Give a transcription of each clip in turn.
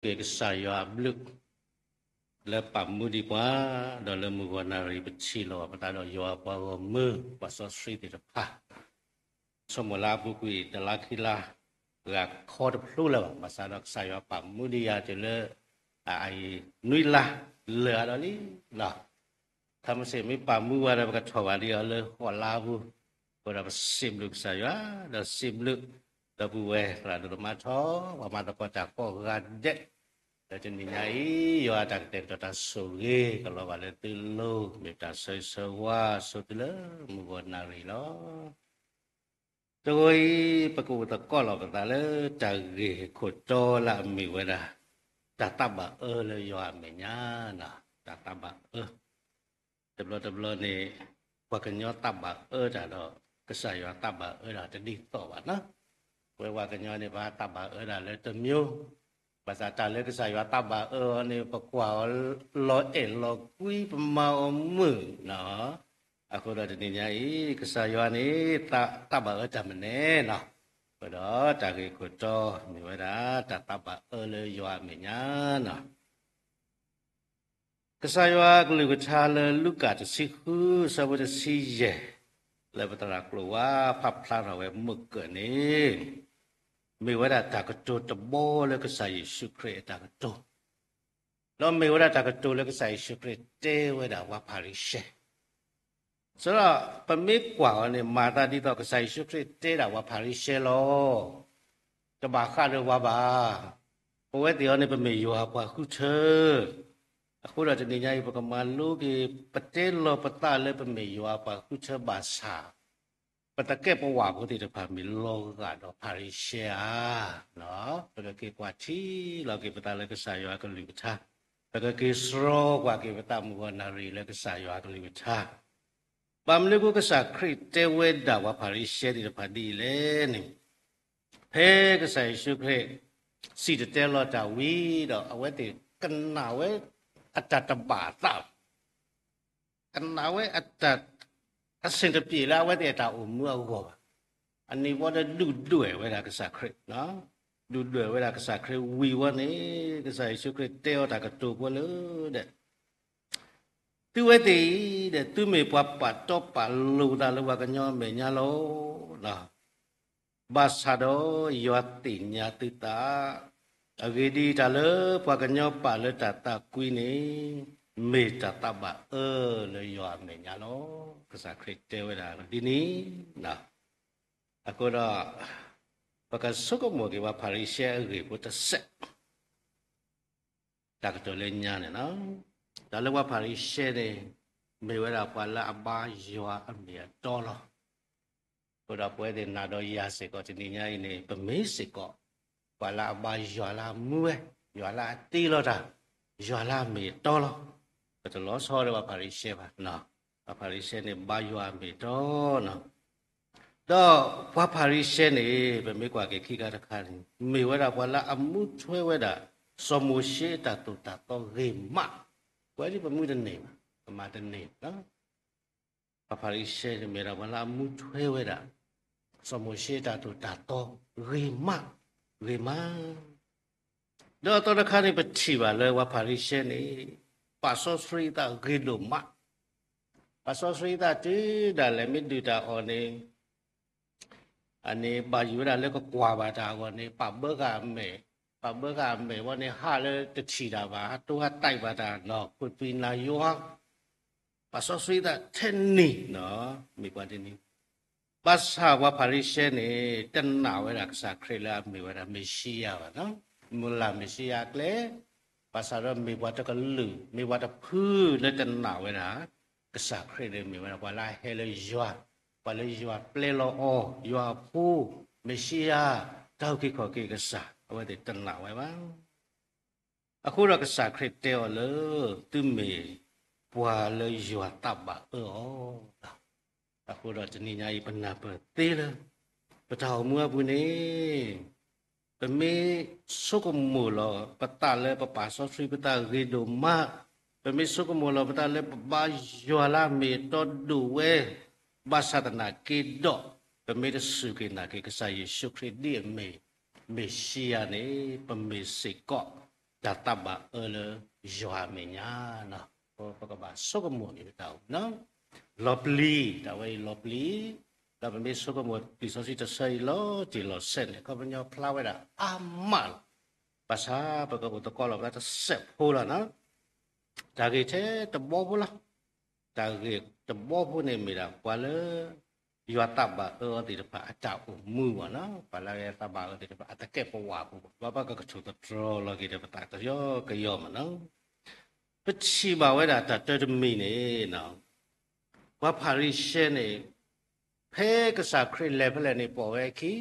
က့ၤကစၢ်ယွၤအဘျုး လၢပာ်မူဒံးပှၤ, ဒီးလၢမုၢ်ဂီၤနၣ်ရံၣ်ပထံၣ်လိာ်ပသးဒီးယွၤပှၤဂီၢ်မုၢ် ပှၤစီဆှံသ့ၣ်တဖၣ် ဆိကမိၣ်လၢအပူၤကွံာ်တလါခံလါ ဂၤခီတဖျိလၢၤဘၣ်, ဘၣ်ဆၣ်ဒီးကစၢ်ယွၤပာ်မူဒံးယၤတုၤလၢ အအံၤနွံလါလၢာ်အါဒီးလံလီၤ. ခါမ့ၢ်စ့ၢ်မ့ၢ်ပာ်မူဝဲဒီး ပကထီၣ်ဘၣ်ဒံးအီၤလၢဃိးလါပူၤ, အဃိဒီးပစံးဘျုးကစၢ်ယွၤ, ဒီးစံးဘျုး ဒီပုၢ်ဝဲၢ်သရၣ်ဒိၣ်သမါထီ ပှၤမၤသကိးတၢ်ကိးဂၤဒဲး, ဒီးတနံၤညါအံၤ ယွၤအတၢ်ကတဲာ်ကတီၤတၢ်ဆိၣ်ဂ့ၤ ကလီၤဘၣ်လၢသုလိၤ မ့ၢ်တၢ်ဆၢဂ့ၤဆၢဝါဆိသုလၢမုၢ်ဂီၤနၣ်ရံၣ်လီၤ. တဂီၤအံၤ ပကအိၣ်သကိးလီၤပသးလၢတၢ်ဂ့ၢ်ခိၣ်တီလၢအမ့ၢ်ဝဲဒၣ် တၢ်သးဘၣ်အၢလၢယွၤအမဲာ်ညါ, တၢ်သးဘၣ်အၢ, တဘျီတဘျီန့ၣ် ပှၤကညီသးဘၣ်အၢတၢ်ဒီး ကစၢ်ယွၤသးဘၣ်အၢတၢ်တဒ်သိးဘၣ်နီၤ, ပဝဲပှၤကညီန့ၣ် ပသးဘၣ်အၢတၢ်လၢတမျိုး, ဘၣ်ဆၣ်တၢ်လၢကစၢ်ယွၤသးဘၣ်အၢအီၤန့ၣ် ပကွၢ်အီၤလီၤအဲၣ်လီၤကွံ ပမၤအီၤမုာ်နီၤ, အဃိဒီးတနံၤညါအံၤ ကစၢ်ယွၤန့ၣ် သးဘၣ်အၢတၢ်မနုၤလဲၣ်နီၤ, အဃိဒီးတၢ်ဂ့ၢ်ခိၣ်တီမ့ၢ်ဝဲဒၣ် တၢ်သးဘၣ်အၢလၢယွၤအမဲာ်ညါနီၤ. ကစၢ်ယွၤအကလုၢ်ကထါလၢလူၤကၣ်တဆံဃု ဆၢဖိတဆံယဲၢ် လၢပသရၣ်ကျိာ်ဝါဖးဖျါထီၣ်ဝဲမုၢ်ကၢၢ်န့ၣ် မ့ၢ်ဝဲဒၣ်တၢ်ကတိၤတဘီလၢကစၢ်ယ့ၣ်ၡူးခရံာ်အတၢ်ကတိၤ, ဒီးမ့ၢ်ဝဲဒၣ်တၢ်ကတိၤလၢကစၢ်ယ့ၣ်ၡူးခရံာ်တဲဝဲဒၣ်ပှၤဖၤရံၤၡဲ, စးထီၣ်ပမ့ၢ်ကွၢ်အီၤန့ၣ် မၤသးဒ်သိးကစၢ်ယ့ၣ်ၡူးခရံာ်တဲဒၣ်ပှၤဖၤရံၤၡဲလီၤ, တဘၣ်ဃးဒီးပှၤဘၣ်, ပဝဲသ့ၣ်အံၤန့ၣ် ပမ့ၢ်ယွၤအပှၤဃုထၢ, အဃိဒီးတနံၤညါအံၤ ပကမၤလိက့ၤ ပတဲလီၤပသးလၢပမ့ၢ်ယွၤအပှၤဃုထၢဘၣ်ဆၣ် ပသကဲးပဝၢ်ဖိသ့ၣ်တဖၣ်မ့ၢ်လီၤဂာ်ဒီးဖၤရံၤၡဲဧါ, ပကက့ၤကွၢ်ထံလီၤက့ၤပသးလၢကစၢ်ယွၤအကလုၢ်ကထါ, ပကက့ၤစြီကွၢ်က့ၤပသးမုၢ်ဂီၤနၣ်ရံၣ်လၢကစၢ်ယွၤအကလုၢ်ကထါ, ဘၣ်မနုၤဃိကစၢ်ခရံာ်တဲဝဲဒၣ်ပှၤဖၤရံၤၡဲသ့ၣ်တဖၣ်ဒ်အံၤလဲၣ်န့ၣ်, ဖဲကစၢ်ယ့ၣ်ၡူးခရံာ် စံၣ်တဲၤတဲလီၤတၢ်ဝံၤဒီး အဝဲသ့ၣ်ကနၣ်ဝဲအတၢ်တဘၣ်အသး ကနၣ်ဝဲအတၢ် အဆင်တပြေလၢအဝဲသ့ၣ်အတၢ်အိၣ်မူအဂီၢ်ဘၣ်. အန့ၣ်ဘီဒီးဒုၣ်ဒွဲၣ်ဝဲဒၣ်ကစၢ်ခရံာ်, ဒုၣ်ဒွဲၣ်ဝဲဒၣ်ကစၢ်ခရံာ်ဝံၤဝဲန့ၣ် ကစၢ်ယ့ၣ်ၡူးခရံာ်တဲအီၤတၢ်ကတိၤဖိလၢဒဲး သုဝဲသ့ၣ်အံၤဒီး သုမ့ၢ်ပှၤပာ်တီပာ်လိၤသးလၢပှၤကညီအမဲာ်ညါလီၤ. ဘၣ်ဆၣ်ဒီးယွၤသ့ၣ်ညါသုသး, အဂ့ၢ်ဒ်အံၤ, တၢ်လၢပှၤကညီပာ်လၢတၢ်သးကွံန့ၣ် မ့ၢ်တၢ်သးဘၣ်အၢလၢယွၤအမဲာ်ညါလီၤ. ကစၢ်ခရံာ်တဲဝဲဒၣ်ဒ်န့ၣ်, အဃိဒီး ပကဆိကမိၣ်က့ၤပှၤဖၤရံၤၡဲအဂ့ၢ်ဖိတစဲး တၢ်ကတိၤလၢညါန့ၣ်လီၤ. တၢ်လၢပှၤဖၤရံၤၡဲန့ၣ် မ့ၢ်ဝဲဒၣ်ပှၤလၢအဘါယွၤအမ့ၢ်အတီလီၤ. အဃိဒီးပဝဲသ့ၣ်နၤဒီးယၤစ့ၢ်ကီးတနံၤညါအံၤန့ၣ် ပမ့ၢ်စ့ၢ်ကီး ပှၤလၢအဘါယွၤလၢအမူဝဲ, ယွၤလၢအတ့လီၤတၢ်, ယွၤလၢအမ့ၢ်အတီလီၤ. ပတလီၤဆီဒီးပှၤဖၤရံၤၡဲဘၣ်. ပှၤဖၤရံၤၡဲန့ၣ် ဘါယွၤအမ့ၢ်အတီလီၤ. ဒီးပှၤဖၤရံၤၡဲန့ၣ် ပမ့ၢ်ကွၢ်က့ၤခံခါတခါန့ၣ် မ့ၢ်ဝဲဒၣ်ပှၤလၢအမူထွဲဝဲဒၣ် စီၤမိၤၡ့အတၢ်သိၣ်တၢ်သီဂ့ၤမး, ပဝဲဒၣ်ပမူတန့ၢ်ဘၣ်, ပမၤတန့ၢ်ဘၣ်. ပှၤဖၤရံၤၡဲန့ၣ်မ့ၢ်ဒၣ်ပှၤလၢအမူထွဲဝဲဒၣ် စီၤမိၤၡ့အတၢ်သိၣ်တၢ်သီဂ့ၤမး, ဂ့ၤမး ဒီးအသီတခါန့ၣ် ပထံၣ်ဘၣ်လၢပှၤဖၤရံၤၡဲန့ၣ် ပာ်စီဆှံအသးဂ့ၤဒိၣ်မး, ပာ်စီဆှံအသးတုၤဒၣ်လဲာ် မ့ၢ်ဒုၣ်တၢ်အီၣ်န့ၣ် အန့ၣ်ဘၣ်ယိၣ်ဝဲဒၣ်လၢကကွၢ်ဘၣ်တၢ်အဂီၢ်န့ၣ် ပာ်ဘၢဃာ်အမဲာ်, ပာ်ဘၢဃာ်အမဲာ်ဝဲန့ၣ် ဟးလၢတထံၣ်တၢ်ဘၣ်, ဟးတိဟးတဲာ်ဘၣ်တၢ်နီၤ, ခိၣ်သွံၣ်နၢ်ယွၤ ပာ်စီဆှံအသးထဲန့ၣ်နီၤ, မ့ၢ်ကွၢ်ဒ်န့ၣ်. ဘၣ်ဆၣ်ပှၤဖၤရံၤၡဲန့ၣ် တနာ်ဝဲဒၣ်ကစၢ်ခရံာ်လၢအမ့ၢ်ဝဲဒၣ်မ့ၤၡံယၤဘၣ်နီၤ, မုၢ်လၢ်မ့ၤၡံယၤအကျဲ, ဘၣ်ဆၣ်ဒီးမ့ၢ်ပှၤတကလုာ်, မ့ၢ်ပှၤတဖုလၢတနာ်ဝဲဒၣ် ကစၢ်ခရံာ်န့ၣ်မ့ၢ်ဝဲဒၣ်ပှၤလၢအဟဲလၢယွၤ, ပှၤလၢယွၤပျဲလီၤအီၤ, ယွၤအဖိ, မ့ၤၡံယၤ, တၢ်အုၣ်က့ၤခီၣ်က့ၤကစၢ်, အဝဲသ့ၣ်တနာ်ဝဲဘၣ်. အဃိဒီးကစၢ်ခရံာ်တဲအီၤလၢ သုမ့ၢ်ပှၤလၢယွၤသးဘၣ်အၢအီၤ. အဃိဒီးတနံၤညါအံၤ ပနၢ်ပၢၢ်သ့လၢ ပတၢ်အိၣ်မူအပူၤန့ၣ် ပမ့ၢ်ဆိကမိၣ်လီၤပသးလၢပပာ်စီဆှံပသးဂ့ၤဒိၣ်မး, ပမ့ၢ်ဆိကမိၣ်လီၤပသးလၢပဘါယွၤလၢအမ့ၢ်အတီဒိၣ်ဝဲ, ဘၣ်ဆၣ်သနာ်က့ဒီး ပမ့ၢ်တစူၢ်က့ၤနာ်က့ၤကစၢ်ယ့ၣ်ၡူးခရံာ်ဒ်အမ့ၢ် မ့ၤၡံယၤန့ၣ် ပမ့ၢ်စ့ၢ်ကီး တၢ်သးဘၣ်အၢလၢယွၤအမဲာ်ညါနီၤ, ပကဘၣ်ဆိကမိၣ်န့ၣ်တၢ်အိၣ်နီၤ, လီၤပျံၤ, တၢ်ဝဲအံၤလီၤပျံၤ, ဒီးပမ့ၢ်ဆိကမိၣ်လံာ်စီဆှံတဆၢအံၤလီၤတံၢ်လီၤဆဲးန့ၣ် ခီပညီဖျါဝဲဒၣ်အါမးလီၤ, ဘၣ်ဆၣ်ပကအိၣ်သကိးလီၤပသးတစဲးဖိလီၤနီၤ, တၢ်ဂ့ၢ်ထဲတဘီဖိလီၤ, တၢ်ဂ့ၢ်တဘီဖိန့ၣ်မ့ၢ်ဒၣ်ပှၤလၢ ယွၤသးဘၣ်အၢအီၤသ့ၣ်တဖၣ်အတၢ်အိၣ်မူဘၣ်နီၤ, ပှၤလၢယွၤသးဘၣ်အၢသ့ၣ်တဖၣ် အသကဲးပဝးပူၤဘၣ်, ဘၣ်ဘၣ်ကကထိၣ်သတြီၤလီၤက့ၤဒီးပသးကယီကယီမးနီၤ, ပထံၣ်ဘၣ်ဝဲဒၣ်တၢ်တၢတမံၤန့ၣ် ပှၤဖၤရံၤၡဲန့ၣ် ဖဲကစၢ်ခရံာ်လဲၤဖဲလဲၣ်န့ၣ်ပိာ်ဝဲအခံ,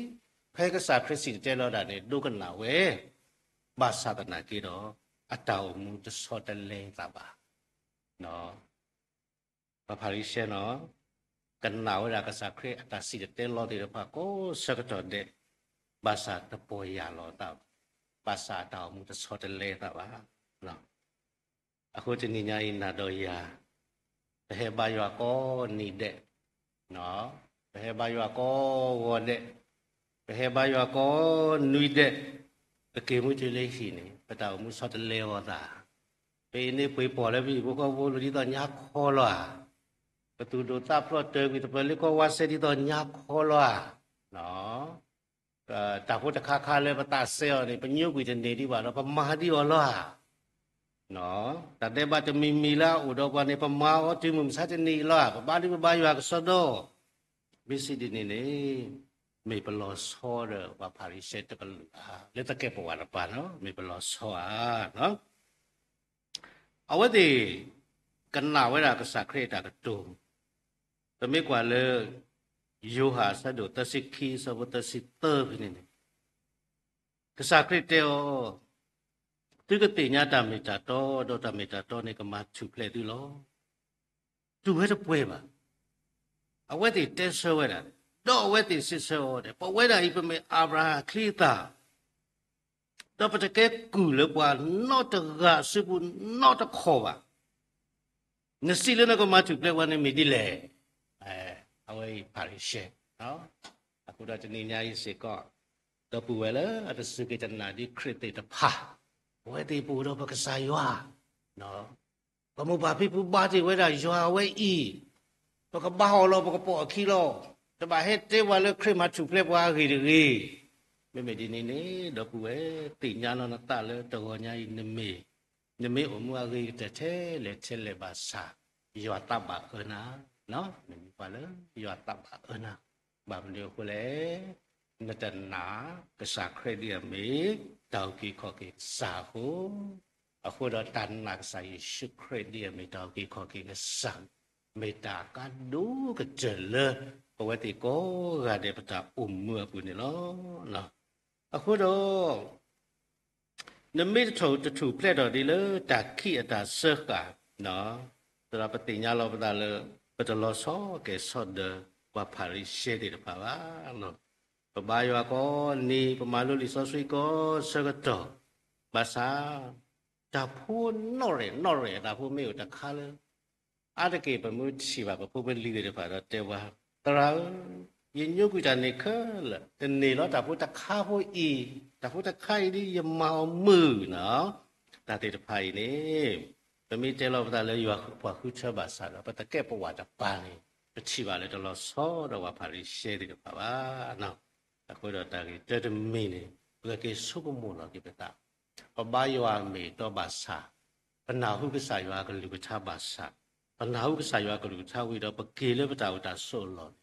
ဖဲကစၢ်ခရံာ်စံၣ်တဲၤတဲလီၤတၢ်န့ၣ် ဒိကနၣ်ဝဲ, ဘၣ်ဆၣ်သနာ်က့ဒီး အတၢ်အိၣ်မူတဆီတလဲသးဘၣ် ပှၤဖၤရံၤၡဲနီၤ, ကနၣ်ဝဲဒၣ်ကစၢ်ခရံာ်အတၢ်စံၣ်တဲၤတဲလီၤသ့ၣ်တဖၣ်ကိးဆၢကတီၢ်ဒဲး, ဘၣ်ဆၣ်တပီၢ်ယၢ်လီၤသးဘၣ်, ဘၣ်ဆၣ်အတၢ်အိၣ်မူတဆီတလဲသးဘၣ်. အဃိတနံၤညါအံၤနၤဒီးယၤ, ပဟဲဘါယွၤကိးနံၤဒဲး, ပဟဲဘါယွၤကိးဂီၤဒဲး, ပဟဲဘါယွၤကိးနွံဒဲး, ပက့ၤမုၢ်တုၤလၢဟံၣ်န့ၣ် ပတၢ်အိၣ်မူဆီတလဲအီၤသး, ပအ့န့ၣ်ပှ့ၤပီၣ်လၢပဟံၣ်ဖိဃီဖိလီၤဒ်သိးညါခီလီၤဧါ, ပသူၣ်ဒိၣ်သးဖျိးတၢၤကွံာ်သပၢၤလၢကီၢ်ဝါစဲဒ်သိးညါခီလီၤဧါ တၢ်ဖိတခါခါလၢပသးစဲအီၤန့ၣ် ပညိကွံာ်တန့ၢ်ဒံးဘၣ်ဒီး ပမၤဒံးအီၤလီၤဧါ. တၢ်ဒဲးဘးတမံၤမံၤလၢအအိၣ်ဒီးပှၤန့ၣ် ပမၤအီၤတုၤမုၢ်မဆါတနံၤအံၤလီၤဧါ, ပဘါဒံးပဘါယွၤကစီဒီ, မ့ၢ်စံးဒ်န့ၣ်န့ၣ် မ့ၢ်ပလီၤဆီဒီးပှၤဖၤရံၤၡဲတကလုာ်ဧါ, လၢသကဲးပဝးတပၤနီၤ, မ့ၢ်ပလီၤဆီဧါ. အဝဲသ့ၣ် ကနၣ်ဝဲဒၣ်ကစၢ်ခရံာ်အတၢ်ကတိၤ, ပမ့ၢ်ကွၢ်လၢ ယိၤဟၣ်အဆၢဒိၣ်သၢဆံခံ အဆၢဖိသၢဆံသၢဖဲန့ၣ်န့ၣ်, ကစၢ်ခရံာ်တဲအီၤ, သုကသ့ၣ်ညါတၢ်မ့ၢ်တၢ်တီ, ဒီးတၢ်မ့ၢ်တၢ်တီန့ၣ်ကမၤထူၣ်ဖျဲးသုလီၤ. တူၢ်ဝဲတပှဲၤဘၣ်. အဝဲသ့ၣ်တဲဆၢဝဲဒၣ်, ဒီးအဝဲသ့ၣ်စံးဆၢအီၤ, ပဝဲဒၣ်အံၤ ပမ့ၢ်အၤဘြၤဟၣ်အချံအသၣ်, ဒီးပတကဲကုၢ်လၢပှၤနီတဂၤအစုပူၤနီတခီၣ်ဘၣ်. နစံးလၢနကမၤထူၣ်ဖျဲးပှၤန့ၣ်မ့ၢ်ဒ်လဲၣ်. အဝဲအံၤဖၤရံၤၡဲ, အဃိဒီးတနံၤညါအံၤစ့ၢ်ကီး, ဒီပုၢ်ဝဲၢ်လၢအတစူၢ်က့ၤတနာ်ဒံးခရံာ်သ့ၣ်တဖၣ်, အဝဲသ့ၣ်ပအိၣ်ဒီးပကစၢ်ယွၤ ပမိၢ်ပၢ်ဖံဖုဘါတ့ၢ်ဝဲဒၣ်ယွၤအဝဲအံၤ, ပကဘါအီၤလီၤ ပကပိာ်အခံလီၤ. တဘၣ်ဟဲတဲပှၤလၢခရံာ်မၤထူၣ်ဖျဲးပှၤအဂ့ၢ်တဂ့ၤ. မ့မ့ၢ်ဒ်န့ၣ်န့ၣ် ဒီပုၢ်ဝဲၢ် သ့ၣ်ညါလီၤနသးလၢတဂီၤညါအံၤ နမ့ၢ်, နမ့ၢ်အိၣ်မူအဂ့ၤကတၢၢ်ထဲလဲၣ်ထဲလဲၣ်ဘၣ်ဆၣ်, ယွၤသးဘၣ်အၢနၤ, နမ့ၢ်ပှၤလၢယွၤသးဘၣ်အၢနၤ, ဘၣ်မနုၤအဃိလဲၣ် နတနာ် ကစၢ်ခရံာ်ဒ်အမ့ၢ် တၢ်အုၣ်က့ၤခီၣ်က့ၤကစၢ်အဃိ, အဃိဒီးတၢ်နာ်ကစၢ်ယ့ၣ်ၡူးခရံာ်ဒ်အမ့ၢ်တၢ်အုၣ်က့ၤခီၣ်က့ၤကစၢ်, မ့ၢ်တၢ်အကါဒိၣ်ကတၢၢ်လၢ ပဝဲသ့ၣ်ကိးဂၤဒဲးပတၢ်အိၣ်မူအပူၤန့ၣ်လီၤ. အဃိဒီး နမ့ၢ်တထူၣ်ဖျဲးထီၣ်ဒ်လၢတၢ်ခံးအတၢ်စၢဃာ်, သရၣ်ပသ့ၣ်ညါလီၤပသးလၢ ပတလီၤဆီကဲၤဆီဒီး ပှၤဖၤရံၤၡဲသ့ၣ်တဖၣ်ဘၣ်. ပဘါယွၤကိးနံၤ, ပမၤလိလံာ်စီဆှံကိးဆၢကတီၢ်, ဘၣ်ဆၣ် တၢ်ဖိနီၣ်ရဲၣ်နီၣ်ရဲၣ် တၢ်ဖိမ့ၢ်အိၣ်တခါလၢ အါတက့ၢ်ပမ့ၢ်ထံၣ်ဘၣ်ပဖိပလံၤသ့ၣ်တဖၣ်ဒီးတဲဝဲ, သရၣ်ဧၢ, ယညိကွံာ်တၢ်န့ၣ်ခဲလၢာ်, တန့ၢ်လီၤတၢ်ဖိတခါဖိအံၤ, တၢ်ဖိတခါအံၤဒ်ယမၤအီၤမုာ်နီၤ, တၢ်သ့ၣ်တဖၣ်အံၤန့ၣ် ပမ့ၢ်တဲလီၤပသးလၢယွၤပှၤဃုထၢဘၣ်ဆၣ်ဒီး ပသကဲးပဝးတပၤန့ၣ် ပထံၣ်ဘၣ်လၢတလီၤဆီဒီးပှၤဖၤရံၤၡဲသ့ၣ်တဖၣ်ဘၣ်. အဃိဒီးတၢ်ဂ့ၢ်တၢတမံၤန့ၣ် ပကက့ၤဆိကမိၣ်လီၤက့ၤပသး ပဘါယွၤအမ့ၢ်အတီဘၣ်ဆၣ်, ပနၢ်ဟူကစၢ်ယွၤအကလုၢ်ကထါဘၣ်ဆၣ်, ပနၢ်ဟူကစၢ်ယွၤအကလုၢ်ကထါဝံၤဒီး ပက့ၤလၢပတၢ်အိၣ်တၢ်ဆိးအလီၢ်န့ၣ်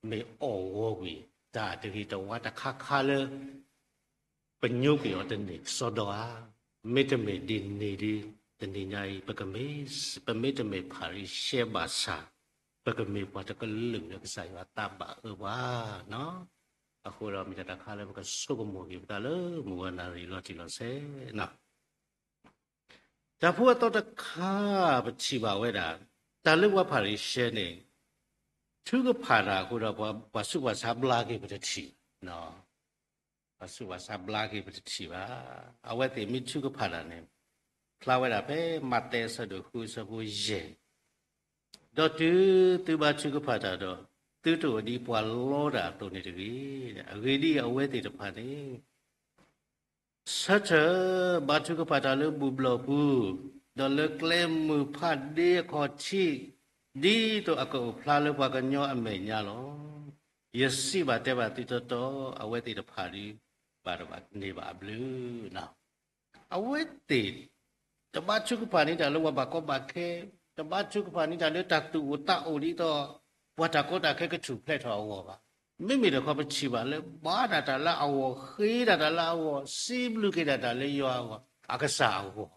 မ့ၢ်အီၣ်ဂီၤကွံာ် တၢ်တဂ့ၤတဝါတခါခါလၢ ပညိကွံာ်အီၤတန့ၢ်ကစီဒီဧါ. မ့တမ့ၢ်ဒ်န့ၣ်ဒီး တနံၤညါအံၤ ပကမ့ၢ်, ပမ့တမ့ၢ်ဖၤရံၤၡဲဘၣ်ဆၣ်, ပကမ့ၢ်ပှၤတကလုာ်လၢကစၢ်ယွၤသးဘၣ်အၢပှၤနီၤ. အဃိဒီးမ့ၢ်တၢ်တခါလၢပကဆိကမိၣ်က့ၤပသးလၢမုၢ်ဝါနၣ်ရံၣ်လီၤတံၢ်လီၤဆဲးနီၤ. တၢ်ဖိအသီတခါ ပထံၣ်ဘၣ်ဝဲဒၣ် တၢ်လၢပှၤဖၤရံၤၡဲန့ၣ် ထုကဖၣ်တၢ်အဃိဒီး ပှၤဆူးပှၤဆါဘျါက့ၤပတထံၣ်, ပှၤဆူးပှၤဆါဘျါက့ၤပတထံၣ်ဘၣ်. အဝဲသ့ၣ်မ့ၢ်ထုကဖၣ်တၢ်န့ၣ် ဖျါဝဲဒၣ်ဖဲမးသဲအဆၢဒိၣ်ဃုအဆၢဖိယဲၢ်, ဒီးတုၤသုဘါထုကဖၣ်တၢ်ဒီး, သုတအိၣ်ဒ်ပှၤလီတၢ်အသိးန့ၣ်တဂ့ၤ. အဂ့ၢ်ဒ်အံၤ, အဝဲသ့ၣ်တဖၣ်န့ၣ် ဆၢထၢၣ်ဘါထုကဖၣ်တၢ်လၢဘူၣ်ဘျီၣ်ပူၤ, ဒီးလၢကျဲမုၢ်ဖးဒ့အခီၣ်ထံး, ဒ်သိးအကအိၣ်ဖျါလၢပှၤကညီအမဲာ်ညါလီၤ. ယစံးဘၣ်တဲဘၣ်သုတီတီ, အဝဲသ့ၣ်တဖၣ်ဒုး ဘၣ်တဘၣ်န့ၢ်ဘၣ်အဘျုး အဝဲသ့ၣ် တဘါထုကဖၣ်န့ၢ်တၢ်လၢပှၤဘၣ်ကီဘၣ်ခဲ, တဘါထုကဖၣ်န့ၢ်တၢ်လၢတၢ်သူၣ်အိၣ်သးအိၣ်ဒ်သိး ပှၤတၢ်ကီတၢ်ခဲကထူၣ်ဖျဲးထီၣ်အဂီၢ်ဘၣ်. မ့မ့ၢ်တခီပထံၣ်ဘၣ်လၢ ဘါဒၣ်တၢ်လၢအဂီၢ်, ဃ့ဒၣ်တၢ်လၢအဂီၢ်, စံးဘျုးက့ၤဒၣ်တၢ်လၢယွၤအဂီၢ်, အကစၢ်အဂီၢ်.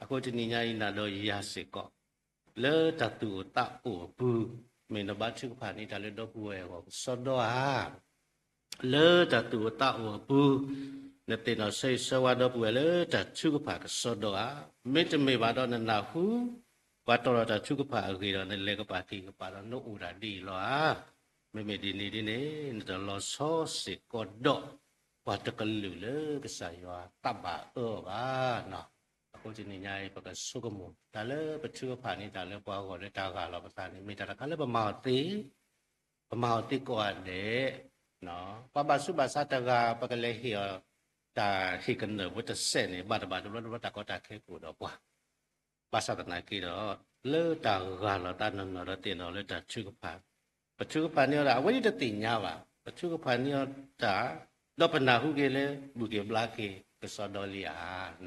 အဃိတနံၤညါအံၤ နၤဒီးယၤစ့ၢ်ကီး လၢတၢ်သူၣ်အိၣ်သးအိၣ်အပူၤ, မ့ၢ်နဘါထုကဖၣ်န့ၢ်တၢ်လၢဒီပုၢ်ဝဲၢ်အဂီၢ်ကစီဒီဧါ. လၢတၢ်သူၣ်အိၣ်သးအိၣ်အပူၤ, နသ့ၣ်နီၣ်ဆၢဂ့ၤဆၢဝါဒီပုၢ်ဝဲၢ်လၢတၢ်ထုကဖၣ်ကစီဒီဧါ. မ့တမ့ၢ်ဘၣ်ဒီးနနၢ်ဟူ ပှၤတီၢ်ထီၣ်တၢ်ထုကဖၣ်အဂ့ၢ်ဒီး နလဲၤကပၤက့ၤကပၤဒီး နအိၣ်ဒၣ်ဒ်အံၤလီၤဧါ. မ့မ့ၢ်ဒ်န့ၣ်ဒ်န့ၣ် နတလီၤဆီစ့ၢ်ကီးဒီး ပှၤတကလုာ်လၢကစၢ်ယွၤတၢ်ဘၣ်အၢအီၤဘၣ်. အဃိတနံၤညါအံၤ ပကဆိကမိၣ် တၢ်လၢပထုကဖၣ်န့ၢ်တၢ်လၢပှၤအဂီၢ်လၢတၢ်ဂၢ်လီၤပသးန့ၣ် မ့ၢ်တၢ်တခါလၢပမၤအီၤသ့ ပမၤအီၤသ့ကိးဂၤဒဲး, ပှၤဘၣ်ဆူးဘၣ်ဆါတဂၤ ပကလဲၤဟ့ၣ်အီၤ တၢ်ဟ့ၣ်ကနၢၣ်ဖိတစဲးန့ၣ် ဘၣ်တဘၣ်တဘျီတဘျီတၢ်ကီတၢ်ခဲကအိၣ်ဒီးပှၤ. ဘၣ်ဆၣ်သနာ်က့ဒီး လၢတၢ်ဂၢ်လီၤသးနီၢ်နီၢ်ဒီးသ့ၣ်နီၣ်လၢတၢ်ထုကဖၣ်, ပထုကဖၣ်န့ၢ်အီၤတၢ် အဝဲဒၣ်တသ့ၣ်ညါဘၣ်, ပထုကဖၣ်န့ၢ်အီၤတၢ် ဒီးပနၢ်ဟူက့ၤလၢ ဘူၣ်က့ၤဘျါက့ၤ ကစီဒီလံ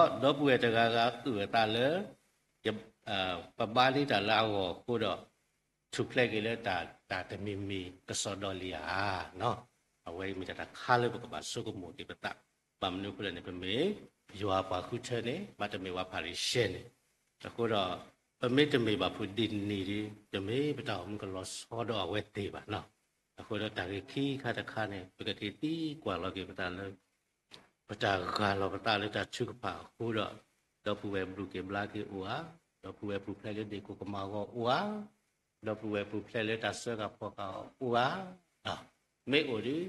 ဧါ. ဒီး ဒီပုၢ်ဝဲၢ်တဂၤဂၤအုၣ်အသးလၢ ပဘါန့ၢ်တၢ်လၢအဂီၢ်အဃိဒီး ထူၣ်ဖျဲးက့ၤလၢ တၢ်တမံၤမံၤကစီဒီလံဧါ. အဝဲအံၤမ့ၢ်တၢ်တခါလၢပကဘၣ်ဆိကမိၣ်က့ၤပသး, ဘၣ်မနုၤအဃိလဲၣ်န့ၣ် ပမ့ၢ်ယွၤပှၤဃုထၢန့ၣ် ဘၣ်တမ့ၢ်ပှၤဖၤရံၤၡဲန့ၣ်, အဃိဒီး ပမ့ၢ်တမ့ၢ်ဘၣ်ဖုးဒ်န့ၣ်ဒီး တမ့ၢ်ပတၢ်အိၣ်မူကလီၤဆီဒီးအဝဲသ့ၣ်ဘၣ်. အဃိဒီးတၢ်ဂ့ၢ်ခံခါတခါန့ၣ် ပကက့ၤသံကွၢ်လီၤက့ၤပသးလၢ ပတၢ်ဂၢ်လီၤပသးလၢတၢ်ထုကဖၣ်အဃိဒီး ဒီပုၢ်ဝဲၢ်ဘူၣ်က့ၤဘျါက့ၤအိၣ်ဧါ, ဒီပုၢ်ဝဲၢ်ပူၤဖျဲးလၢဒ့ၣ်ကိၢ်ကမၢ်အဂီၢ်အိၣ်ဧါ, ဒီပုၢ်ဝဲၢ်ပူၤဖျဲးလၢတၢ်စၢဃာ်ဖီၣ်ဃာ်အီၤအိၣ်ဧါ. မ့ၢ်အိၣ်ဒီး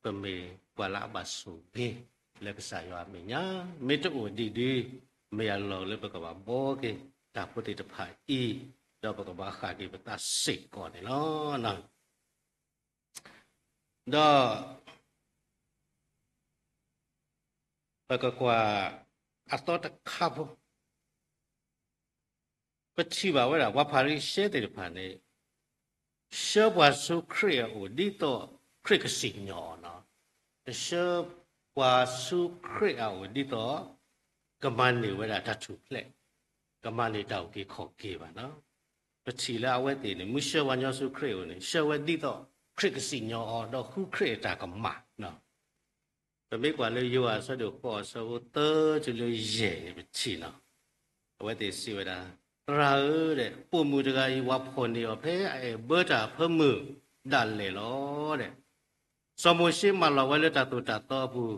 ပမ့ၢ်ပှၤလၢအဘၣ်ဆိၣ်ဂ့ၤလၢကစၢ်ယွၤအမဲာ်ညါ, မ့ၢ်တအိၣ်ဒံးဒီး မ့ၢ်အလီၢ်လၢပကဘၣ်ဘှီက့ၤတၢ်ဖိသ့ၣ်တဖၣ်အံၤ, ဒီးပကဘၣ်ဃၣ်က့ၤပသးစ့ၢ်ကီးန့ၣ်လီၤ. ဒီး ပကကွၢ်အသီတခါဖိ, ပထံၣ်ဘၣ်ဝဲဒၣ် ပှၤဖၤရံၤၡဲသ့ၣ်တဖၣ်န့ၣ် ဆှၢပှၤဆူခရံာ်အအိၣ်ဒ်သိးခရံာ်ကစံၣ်ညီၣ်အီၤ, တဆှၢပှၤဆူခရံာ်အအိၣ်ဒ်သိး ကမၤန့ၢ်ဝဲဒၣ်တၢ်ထူၣ်ဖျဲး, ကမၤန့ၢ်တၢ်အုၣ်က့ၤခီၣ်က့ၤဘၣ်. ပထံၣ်လၢအဝဲသ့ၣ်န့ၣ် မ့ၢ်ဆှၢပှၤကညီဆူခရံာ်အအိၣ်န့ၣ် ဆှၢဝဲဒ်သိးခရံာ်ကစံၣ်ညီၣ်အီၤ ဒီးဃုခရံာ်အတၢ်ကမၣ်. ပမ့ၢ်ကွၢ်လၢယိၤဟၣ်အဆၢဒိၣ်ဃိးအဆၢဖိသၢတုၤလၢယဲၢ်န့ၣ် ပထံၣ်လီၤ. အဝဲသ့ၣ်စံးဝဲဒၣ်, သရၣ်ဧၢ, ပိာ်မုၣ်တဂၤအံၤ ပှၤဖီၣ်န့ၢ်အီၤဖဲအအဲၣ်ဘၢတၢ်အဖၢမုၢ်ဒၣ်လဲာ်လီၤ. စီၤမိၤၡ့မၢလီၤဝဲလၢတၢ်သိၣ်တၢ်သီအပူၤ,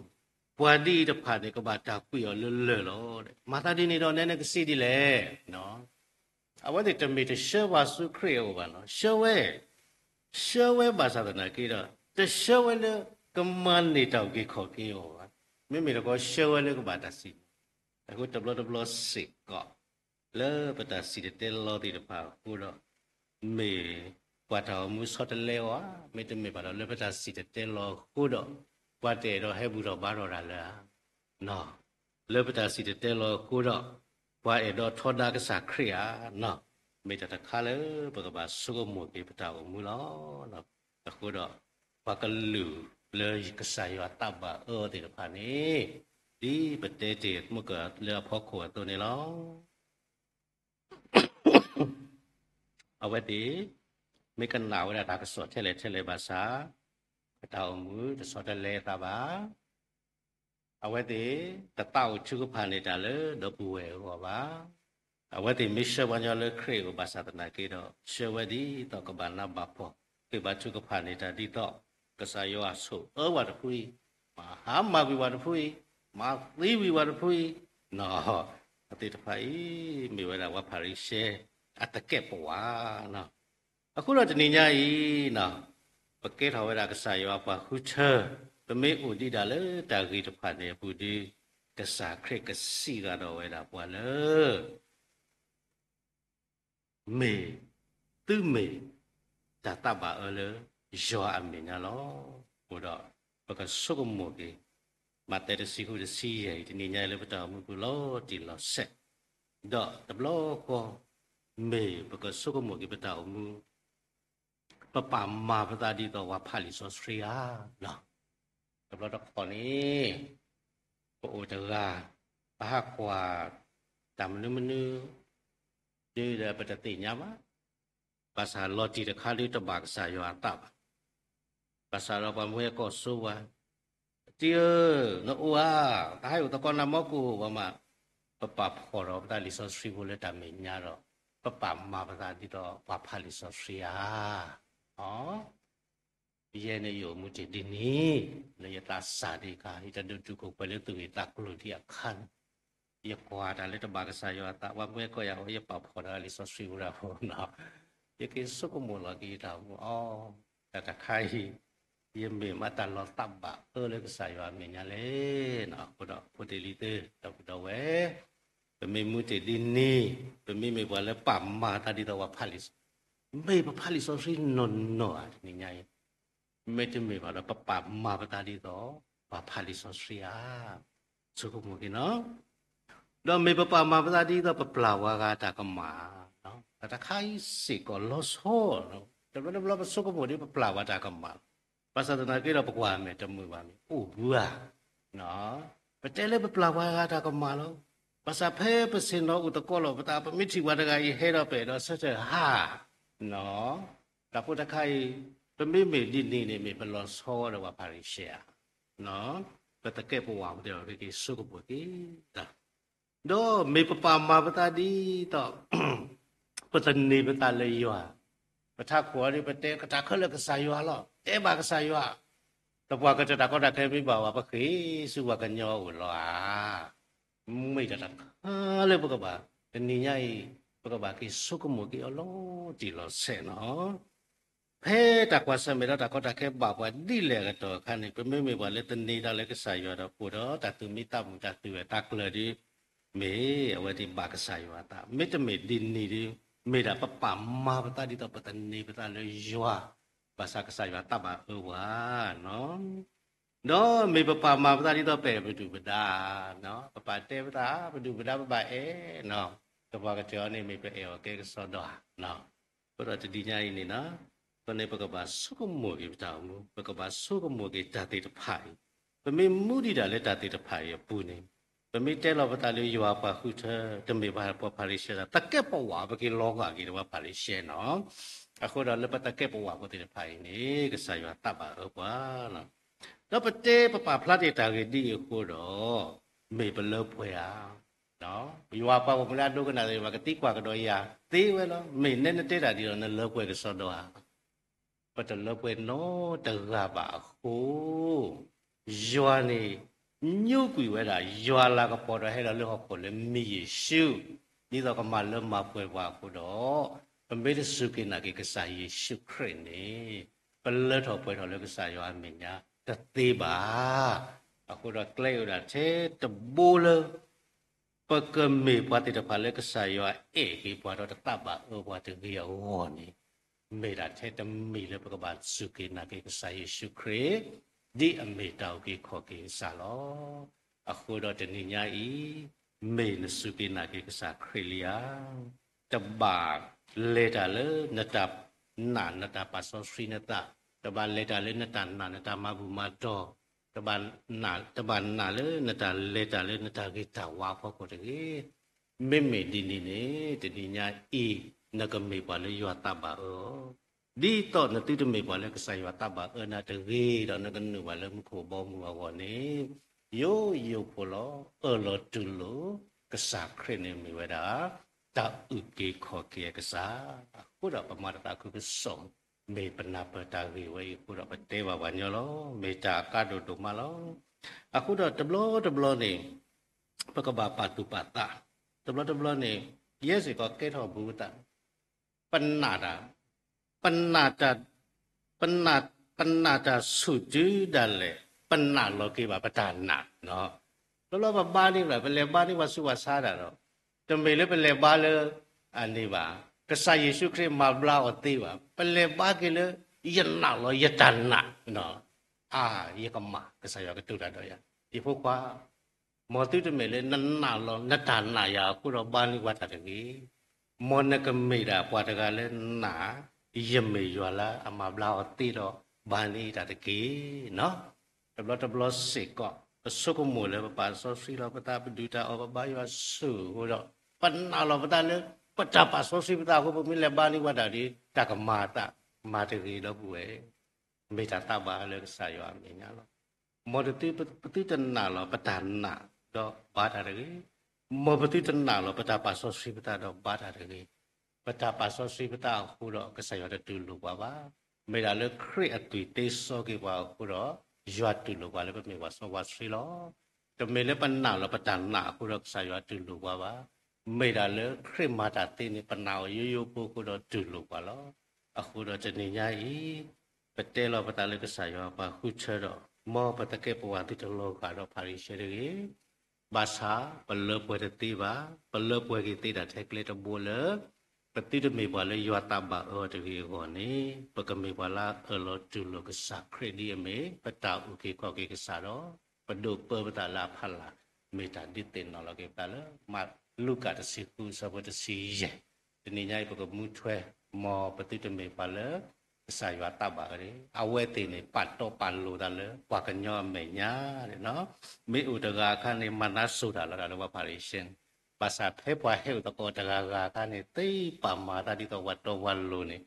ပှၤဒ်အံၤတဖၣ်န့ၣ် ကဘၣ်တၢ်ကွံာ်အီၤလၢလၢၢ်လီၤ. မၤသးဒ်န့ၣ်ဒီး နဲနကစံးဒ်လဲၣ်. အဝဲသ့ၣ်တမ့ၢ်တဆှၢပှၤဆူခရံာ်အအိၣ်ဘၣ်နီၤ, ဆှၢဝဲ, ဆှၢဝဲဘၣ်ဆၣ်သနာ်က့ဒီး တဆှၢဝဲလၢကမၤန့ၢ်တၢ်အုၣ်က့ၤခီၣ်က့ၤအီၤဘၣ်, မ့မ့ၢ်တခီဆှၢဝဲလၢကဘၣ်တၢ်စံၣ်ညီၣ်, အဃိတဘျီတဘျီစ့ၢ်ကီး လၢပတၢ်စံၣ်တဲၤတဲလီၤသ့ၣ်တဖၣ်အဃိဒီး မ့ၢ်ပှၤတၢ်အိၣ်မူဆီတလဲအီၤဧါ, မ့တမ့ၢ်ဘၣ်ဒီး လၢပတၢ်စံၣ်တဲၤတဲလီၤအဃိဒီး ပှၤတအဲၣ်ဒိးဟဲဘူၣ်ထီၣ်ဘါထီၣ်တၢ်လၢၤဧါ. လၢပတၢ်စံၣ်တဲၤတဲလီၤအဃိဒီး ပှၤအဲၣ်ဒိးထီဒါကစၢ်ခရံာ်ဧါ. မ့ၢ်တၢ်တခါလၢပကဘၣ်ဆိကမိၣ်က့ၤပတၢ်အိၣ်မူလီၤ. အဃိဒီး ပှၤကလုာ်လၢကစၢ်ယွၤတၢ်ဘၣ်အၢအီၤသ့ၣ်တဖၣ်န့ၣ် ဒ်ပတဲတ့ၢ်မုၢ်ကလၢအဖီခိၣ်အသိးန့ၣ်လီၤ. အဝဲသ့ၣ် မ့ၢ်ကနၣ်ဝဲဒၣ်တၢ်ကစီၣ်ထဲလဲၣ်ထဲလဲၣ်ဘၣ်ဆၣ် အတၢ်အိၣ်မူတဆီတလဲအသးဘၣ်. အဝဲသ့ၣ် တသးအိၣ်ထုကဖၣ်န့ၢ်တၢ်လၢဒီပုၢ်ဝဲၢ်အဂီၢ်ဘၣ်. အဝဲသ့ၣ်မ့ၢ်ဆှၢပှၤကညီလၢခရံာ်အအိၣ်ဘၣ်ဆၣ်သနာ်က့ဒီး ဆှၢဝဲဒ်သိးကဘၣ်နးဘၣ်ဖှီၣ် ဃ့ဘါထုကဖၣ်န့ၢ်တၢ်ဒ်သိး ကစၢ်ယွၤဆိၣ်အၢပှၤတဖုအံၤ, မၤဟါမၢ်ကွံာ်ပှၤတဖုအံၤ, မၤသံကွံာ်ပှၤတဖုအံၤ, အဝဲသ့ၣ်တဖၣ်အံၤ မ့ၢ်ဝဲဒၣ်ပှၤဖၤရံၤၡဲအသကဲးပဝး. အဃိဒီးတနံၤညါအံၤ ပကဲထီၣ်ဝဲဒၣ်ကစၢ်ယွၤပှၤဃုထၢ, ပမ့ၢ်အိၣ်ဒံးဒၣ်လၢတၢ်ဂ့ၤတဖၣ်န့ၣ်အပူၤဒီး ကစၢ်ခရံာ်ကစံးဃာ်ဒီးဝဲဒၣ်ပှၤလၢ မ့ၢ်သုမ့ၢ်တၢ်သးဘၣ်အၢလၢယွၤအမဲာ်ညါလီၤ. အဃိဒီး ပကဆိကမိၣ်က့ၤ မးသဲတဆံဃုတဆံယဲၢ်အံၤ တနံၤညါအံၤလၢပတၢ်အိၣ်မူပူၤလီၤတံၢ်လီၤဆဲး, ဒီးတဘျီဃီ မ့ၢ်ပကဆိကမိၣ်က့ၤပတၢ်အိၣ်မူ ပပာ်မၤပသးဒ်သိးပှၤဖးလံာ်စီဆှံဧါ. တဘျီတခီၣ်န့ၣ် ပအိၣ်တဂၤ ပဟးကွၢ်တၢ်မနုၤမနုၤ ဒ်ဒီးပတသ့ၣ်ညါဘၣ်. ဘၣ်ဆၣ်လီၤတံၢ်တခါဒ်တဘၣ်ကစၢ်ယွၤအသးဘၣ်. ဘၣ်ဆၣ်ဒီးပှၤမၢဟဲကိးဆိပှၤ, တံၤဧၢ, နအိၣ်ဧါ, တဟါအံၤအိၣ်သကိးနၤမ့ၢ်ကအိၣ်ဘၣ်မး, ပပာ်ဖှိၣ်ဒီးပသးလံာ်စီဆှံဖိလၢတၢ်မဲာ်ညါဒီး ပပာ်မၤပသးဒ်သိးပှၤဖးလံာ်စီဆှံဧါ. ယဲန့ၣ်ယအိၣ်မူတ့ၢ်ဒ်န့ၣ် လၢယသးစၢ်ဒံးအခါ ယတၢ်ဒိၣ်တုာ်ခိၣ်ပှဲၤလၢသူၣ်ဂ့ၢ်သးကျိၤဒံးအခါန့ၣ် ယကွၢ်တၢ်လၢတဘၣ်ကစၢ်ယွၤအသး ပှၤမၢကီၢ်ယၤအီၤ ယပာ်ဖှိၣ်ဒီးလံာ်စီဆှံဖိတၢ်ဖိနီၤ, ယက့ၤဆိကမိၣ်လီၤက့ၤယတၢ်အိၣ်မူအီၤ, တၢ်တခါအံၤ ယမ့ၢ်မးတၢ်လီၤသးဘၣ်အၢလၢကစၢ်ယွၤအမဲာ်ညါလဲၣ်. အဃိဒီးဖိတ့ၢ်လံၤသ့ၣ် ဒီပုၢ်ဒီဝဲၢ် ပမ့ၢ်မူတ့ၢ်ဒ်န့ၣ် ပမ့မ့ၢ်ပှၤလၢပာ်မၤသးဒ်သိးပှၤဖးလံာ်စီဆှံ, မ့ၢ်ပဖးလံာ်စီဆှံနီၢ်နီၢ်ဧါတနံၤညါအံၤ, မ့တမ့ၢ်ဘၣ်ဒီး ပပာ်မၤပသးဒ်သိးပှၤဖးလံာ်စီဆှံဧါ. ဆိကမိၣ်က့ၤနီၤ, ဒီးမ့ၢ်ပပာ်မၤပသးဒ်သိးပပျၢ်ပှၤဂၤတၢ်ကမၣ်, တၢ်တခါအံၤစ့ၢ်ကီးလီၤဆီ, တဘျီတဘျီပဆိကမိၣ်ဒ်ပပျၢ်ပှၤတၢ်ကမၣ်, ဘၣ်ဆၣ်သနာ်က့ဒီးပကွၢ်မဲာ်တမုာ်ဘၣ်မ့ၢ်အိၣ်ဘှံးဧါ. ပတဲလၢပပျၢ်ပှၤဂၤတၢ်ကမၣ်လီၤ. ဘၣ်ဆၣ်ဖဲပဆ့ၣ်နီၤအိၣ်သကိးလိာ်ပသး ပမ့ၢ်ထံၣ်ပှၤတဂၤအံၤဟဲဒီးပအဲၣ်ဒိးဆၢထၢၣ်ဟး, တၢ်ဖိတခါအံၤ ပမ့မ့ၢ်ဒ်န့ၣ်န့ၣ် မ့ၢ်ပလီၤဆီဝဲဒီးပှၤဖၤရံၤၡဲဧါ. ပတကဲပဝးပတဲဘၣ် ပက့ၤဆိကမိၣ်က့ၤတၢ် ဒီးမ့ၢ်ပပာ်မၤပသးဒ်သိး ပသန့ၤပသးလၢယွၤ, ပထးခိၣ်အီၤဒ်ပတဲကတၢ်ခဲလၢာ်ကစၢ်ယွၤလီၤ, တဲဘၣ်ကစၢ်ယွၤ, သပှၢ်ကတၢၢ်တၢ်ကီတၢ်ခဲမ့ၢ်ဘၣ်ဝဲ ပဃ့ၢ်ဆူပှၤကညီအအိၣ်လီၤဧါ. မ့ၢ်တၢ်တခါလၢပကဘၣ် တနံၤညါအံၤ ပကဘၣ်က့ၤဆိကမိၣ်က့ၤအီၤလီၤတံၢ်လီၤဆဲးနီၤ. ဖဲတၢ်ကွၢ်ဆၢၣ်မဲာ်ဒီးတၢ်ကီတၢ်ခဲဘၣ်ပှၤဒ်လဲၣ်အကတီၢ်အခါန့ၣ် ပမ့မ့ၢ်ပှၤလၢသန့ၤတၢ်လၢကစၢ်ယွၤဒီး ပအိၣ်ဒီးတၢ်သူၣ်မံသးမုာ် တၢ်သူၣ်ဝဲတၢ်ကျၢၤဒီး မ့ၢ်အဝဲသ့ၣ်ဘၣ်ကစၢ်ယွၤအသး, မ့တမ့ၢ်ဒ်န့ၣ်ဒီး မ့ၢ်ဒၣ်ပပာ်မၤပသးဒ်သိးပသန့ၤပသးလၢယွၤ, ဘၣ်ဆၣ်ကစၢ်ယွၤတၢ်ဘၣ်အၢပှၤနီၤ. ဒီးမ့ၢ်ပပာ်မၤပသးဒ်သိးပအဲၣ်ပဒုၣ်ပဒါ, ပပာ်တဲပသး ပဒုၣ်ပဒါပဘၣ်အဲၣ်, သပှၢ်ကတၢၢ်အီၤန့ၣ် မ့ၢ်ပအဲၣ်အီၤကဲကစီဒီဧါ. အဃိဒီးတနံၤညါအံၤန့ၣ်နီၤ, အဃိန့ၣ် ပကဘၣ်ဆိကမိၣ်က့ၤပတၢ်အိၣ်မူ, ပကဘၣ်ဆိကမိၣ်က့ၤတၢ်သ့ၣ်တဖၣ်အံၤ, ပမ့ၢ်မူဒံးဒၣ်လၢတၢ်သ့ၣ်တဖၣ်အံၤအပူၤန့ၣ်, ပမ့ၢ်တဲလီၤပသးလၢယွၤပှၤဃုထၢ တမ့ၢ်ပှၤဖၤရံၤၡဲဒီး တကဲပဝးပက့ၤလီၤဂာ်က့ၤဒီးပှၤဖၤရံၤၡဲနီၤ. အဃိဒီးလၢပတကဲပဝးဖိသ့ၣ်တဖၣ်အံၤန့ၣ် ကစၢ်ယွၤတၢ်ဘၣ်အၢပှၤ ဒီးပတဲပပာ်ဖျါတ့ၢ်တၢ်ဂ့ၢ်ဒ်အံၤအဃိဒီး, မ့ၢ်ပလၢပှဲၤဧါ. ယွၤပှၤဂီၢ်မုၢ်လၢအဒိကနၣ်သ့ၣ်တဖၣ် ကသံကွၢ်ကဒီးယၤသ့ဝဲလီၤ. မ့ၢ်နဲနတဲတၢ်ဒ်ဒီး နလၢပှဲၤကစီဒီဧါ. ပတလၢပှဲၤနီတဂၤဘၣ်အဃိ ယွၤန့ၣ် ညိကွံာ်ဝဲဒၣ် ယွၤလၤကပီၤဒီးဟဲလီၤလၢဟီၣ်ခိၣ်လၢမံၤယ့ၣ်ၡူး, ဒ်သိးကမၤလၢမၤပှဲၤပှၤအဃိဒီး, ပမ့ၢ်တစူၢ်က့ၤနာ်က့ၤကစၢ်ယ့ၣ်ၡူးခရံာ်န့ၣ်, ပလၢထီၣ်ပှဲၤထီၣ်လၢကစၢ်ယွၤအမဲာ်ညါတသ့ဘၣ်. အဃိဒီးကျဲအိၣ်ဒၣ်ထဲတဘိလၢ ပကမ့ၢ်ပှၤသ့ၣ်တဖၣ်လၢကစၢ်ယွၤအဲၣ်က့ၤပှၤဒီးတၢ်ဘၣ်အၢပှၤတဂ့ၤအဂီၢ်န့ၣ်, မ့ၢ်ဒၣ်ထဲတမံၤလၢပကဘၣ်စူၢ်က့ၤနာ်က့ၤကစၢ်ယ့ၣ်ၡူးခရံာ်, ဒ်အမ့ၢ်တၢ်အုၣ်က့ၤခီၣ်က့ၤကစၢ်လီၤ. အဃိဒီးတနံၤညါအံၤ, မ့ၢ်နစူၢ်က့ၤနာ်က့ၤကစၢ်ခရံာ်လံဧါ. တဘၣ်လဲၤတၢ်လၢနတၢ်နာ်နတၢ်ပာ်စီဆှံနသး, တဘၣ်လဲၤတၢ်လၢနတၢ်နာ်နတၢ်မၤဘူၣ်မၤတီၤ, တဘၣ်နာ်, တဘၣ်နာ်လၢနတၢ်လဲၤတၢ်လၢနတၢ်ဂ့ၤတၢ်ဝါအဖီခိၣ်တဂ့ၤ. မ့မ့ၢ်ဒ်န့ၣ်န့ၣ် တနံၤညါအံၤ နကမ့ၢ်ပှၤလၢယွၤတၢ်ဘၣ်အၢအီၤ, ဒ်သိးနသုတမ့ၢ်ပှၤလၢကစၢ်ယွၤတၢ်ဘၣ်အၢနၤတဂ့ၤဒီး နကနုာ်ဘၣ်လၢမူခိၣ်ဘီမုၢ်အဂီၢ်န့ၣ်, ယိယိဖိလီၤ. အၢၣ်လီၤတူၢ်လိာ် ကစၢ်ခရံာ်န့ၣ်မ့ၢ်ဝဲဒၣ် တၢ်အုၣ်က့ၤခီၣ်က့ၤအကစၢ်. အဃိဒီးပမၤတသးခုကစီၣ်, မ့ၢ်ပနၢ်ပၢၢ်တၢ်ဂ့ၢ်ဝဲအံၤအဃိဒီး ပတဲဘၣ်ပှၤညီလီၤ. မ့ၢ်တၢ်အကါဒိၣ်ဒိၣ်မးလီၤ. အဃိဒီးတဘျီတဘျီန့ၣ် ပကဘၣ်ပာ်သူၣ်ပာ်သး, တဘျီတဘျီန့ၣ် ယဲစ့ၢ်ကီးကဲထီၣ်ဘူးသး, ပနာ်တၢ်, ပနာ်တၢ်, ပနာ်, ပနာ်တၢ်ဆူၣ်တုၤဒၣ်လဲာ် ပနာ်လီၤက့ၤဘၣ်ပတၢ်နာ်. ဘျီဘျီပဘါန့ၢ်ဘၣ်, ပလဲၤဘါန့ၢ်ပှၤဆူးပှၤဆါတၢ်ဒီး, တမ့ၢ်လၢပလဲၤဘါလၢ အန့ၣ်ဘၣ်, ကစၢ်ယ့ၣ်ၡူးခရံာ်မၤဘျါအီၤသ့ဘၣ်. ပလဲၤဘါက့ၤလၢ ယနာ်လီၤယတၢ်နာ်, အါ ယကမၣ် ကစၢ်ယွၤကတိၤတၢ်ဒီးယၤ, ယဖိခွါ, မ်သုတမ့ၢ်လၢနနာ်လီၤနတၢ်နာ်ယၤအဃိဒီးဘါန့ၢ်ပှၤတၢ်တဂ့ၤ, မ်နကမ့ၢ်ဒၣ်ပှၤတဂၤလၢနာ်, ယမ့ၢ်ယွၤလၢအမၤဘျါအီၤသ့ဒီးဘါန့ၢ်တၢ်တက့ၢ်. တဘျီတဘျီစ့ၢ်ကီး ပဆိကမိၣ်လၢပပာ်စီဆှံလီၤပသး ပဒုၣ်တၢ်အီၣ် ပဘါယွၤဆိၣ်အဃိဒီး ပနာ်လီၤပသးလၢ ပတၢ်ပာ်စီဆှံပသးအဃိ ပမ့ၢ်လဲၤဘါန့ၢ်ပှၤတၢ်ဒီး တၢ်ကမၤအသး မၤတဂ့ၤဒီပုၢ်ဝဲၢ်, မ့ၢ်တၢ်သးဘၣ်လၢကစၢ်ယွၤအမဲာ်ညါလီၤ. မ်တသု ပသုတနာ်လီၤပတၢ်နာ်ဒီးဘါတၢ်တဂ့ၤ, မ်ပသုတနာ်လီၤပတၢ်ပာ်စီဆှံပသးဒီးဘါတၢ်တဂ့ၤ. ပတၢ်ပာ်စီဆှံပသးအဃိဒီးကစၢ်ယွၤတတူၢ်လိာ်ပှၤဘၣ်. မ့ၢ်ဒၣ်လၢခရံာ်အသွံၣ်တ့စီက့ၤပှၤအဃိဒီး ယွၤတူၢ်လိာ်ပှၤလၢပမ့ၢ်ပှၤစီပှၤဆှံလီၤ. တမ့ၢ်လၢပနာ်လီၤပတၢ်နာ်အဃိဒီးကစၢ်ယွၤတူၢ်လိာ်ပှၤဘၣ်. မ့ၢ်ဒၣ်လၢခရံာ်မၤတၢ်သ့န့ၣ် ပနာ်အီၤယိယိဖိအဃိဒီးတူၢ်လိာ်ပှၤလီၤ. အဃိဒီးတနံၤညါအံၤ ပတဲလီၤပသးလၢကစၢ်ယွၤပှၤဃုထၢဒီး မ်ပတကဲပဝဲသုတလီၤဂာ်ဒီးဖၤရံၤၡဲတဂ့ၤ. ဘၣ်ဆၣ်ပလၢပှဲၤတသ့ဘၣ်, ပလၢပှဲၤက့ၤသ့ဒၣ်ထဲကျဲတဘိလၢ ပသုတမ့ၢ်ပှၤလၢယွၤသးဘၣ်အၢအီၤတဂ့ၤအဂီၢ်န့ၣ် ပကမ့ၢ်ပှၤလၢအအၢၣ်လီၤတူၢ်လိာ်ကစၢ်ခရံာ်ဒ်အမ့ၢ် ပတၢ်အုၣ်က့ၤခီၣ်က့ၤကစၢ်ဒီး ပဒိးပၢပသးလၢအဖီလာ် မ့ၢ်တၢ်ဒုးသ့ၣ်နီၣ်လီၤက့ၤပသးလၢ မးလူၤကၣ်တဆံဃုအဆၢဖိတဆံယဲၢ်. တနံၤညါအံၤပကမူထွဲ မ်ပသုတမ့ၢ်ပှၤလၢ ကစၢ်ယွၤသးဘၣ်အၢန့ၣ် အဝဲသ့ၣ်န့ၣ် ပာ်တီပာ်လိၤသးလၢပှၤကညီအမဲာ်ညါ မ့ၢ်အိၣ်တဂၤအခါန့ၣ် မၤနၢ်စိၤတၢ်လီၤတၢ်လၢပှၤဖၤရံၤၡဲန့ၣ်, ဘၣ်ဆၣ်ဖဲပှၤဟဲအိၣ်သကိးတဂၤဂၤအခါန့ၣ် သ့ပာ်မၤသးဒ်သိးပှၤတီပှၤလိၤန့ၣ်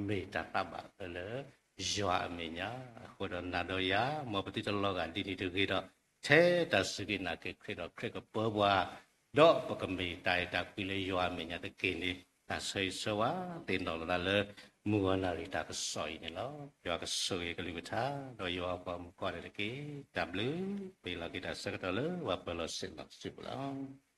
မ့ၢ်တၢ်သးဘၣ်အၢလၢ ယွၤအမဲာ်ညါ. အဃိဒီးနၤဒီးယၤ မ်ပသုတလီၤဂာ်ဒ်န့ၣ်တဂ့ၤဒီး ထဲတၢ်စူၢ်က့ၤနာ်က့ၤခရံာ်ဒီးခရံာ်ကပၢပှၤ ဒီးပကမ့ၢ်တၢ်အဲၣ်တၢ်ကွံလၢယွၤအမဲာ်ညါတက့ၢ်န့ၣ် တၢ်ဆၢဂ့ၤဆၢဝါသ့ၣ်နီၣ်လီၤသးလၢ မုၢ်ဂီၤနၣ်ရံၣ်တၢ်ကစီၣ်အံၤန့ၣ်လီၤ. ယွၤကဆိၣ်ဂ့ၤကလုၢ်ကထါ ဒီးယွၤအပှၤမုၣ်ကီၢ်န့ၣ်တက့ၢ်. တၢ်ဘျုး ပ့ၤလီၤက့ၤတၢ်ဆၢကတီၢ်လၢပှၤပၢၤလီၢ်ဆ့ၣ်နီၤစုပူၤလီၤ.